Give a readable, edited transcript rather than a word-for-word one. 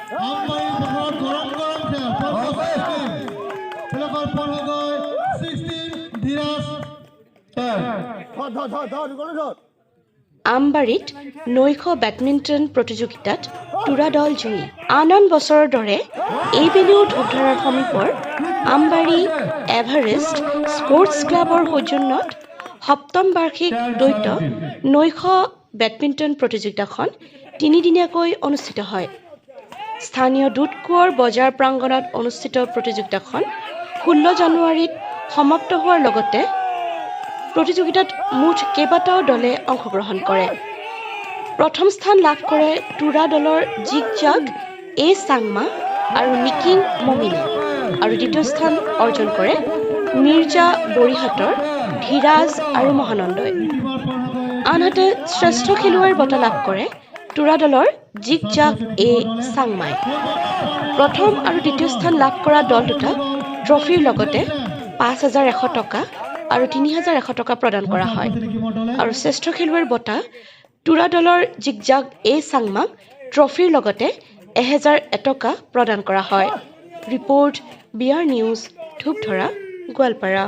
আমবাৰী পথাৰত গৰম গৰম খেল। ফলাফল 15 গৈ 16, ধীৰাজ 10। ধৰ ধৰ ধৰ ধৰ ধৰ ধৰ। আমবাৰীত নৈশ বেডমিণ্টন প্ৰতিযোগিতাত তুৰা দল জয়ী। আন আন বছৰৰ দৰে এইবেলিও ধূপধৰাৰ সমীপৰ আমবাৰী এভাৰেষ্ট স্পৰ্টছ ক্লাবৰ সৌজন্যত সপ্তম বাৰ্ষিক দ্বৈত নৈশ বেডমিণ্টন প্ৰতিযোগিতাখন তিনিদিনীয়াকৈ অনুষ্ঠিত হয়। স্থানীয় দুধকোঁৱৰ বজাৰ প্ৰাংগণত অনুষ্ঠিত প্ৰতিযোগিতাখন 16 জানুৱাৰীত সমাপ্ত হোৱাৰ লগতে প্ৰতিযোগিতাত মুঠ কেইবাটাও দলে অংশগ্ৰহণ কৰে। প্ৰথম স্থান লাভ কৰে তুৰা দলৰ জিগজাগ এ চাংমা আৰু নিকিং মমিনে আৰু দ্বিতীয় স্থান অৰ্জন কৰে মিৰ্জা বৰিহাটৰ ধীৰাজ আৰু মহানন্দই। আনহাতে শ্ৰেষ্ঠ খেলুৱৈৰ বঁটা লাভ কৰে তুৰা দলৰ জিগজাগ এ চাংমাই। প্ৰথম আৰু দ্বিতীয় স্থান লাভ কৰা দল দুটাক ট্ৰফীৰ লগতে 5100 টকা আৰু 3100 টকা প্ৰদান কৰা হয় আৰু শ্ৰেষ্ঠ খেলুৱৈৰ বঁটা তুৰা দলৰ জিগজাগ এ চাংমাক ট্ৰফীৰ লগতে 1001 টকা প্ৰদান কৰা হয়। Report, B R news, Dhupdhara, Goalpara.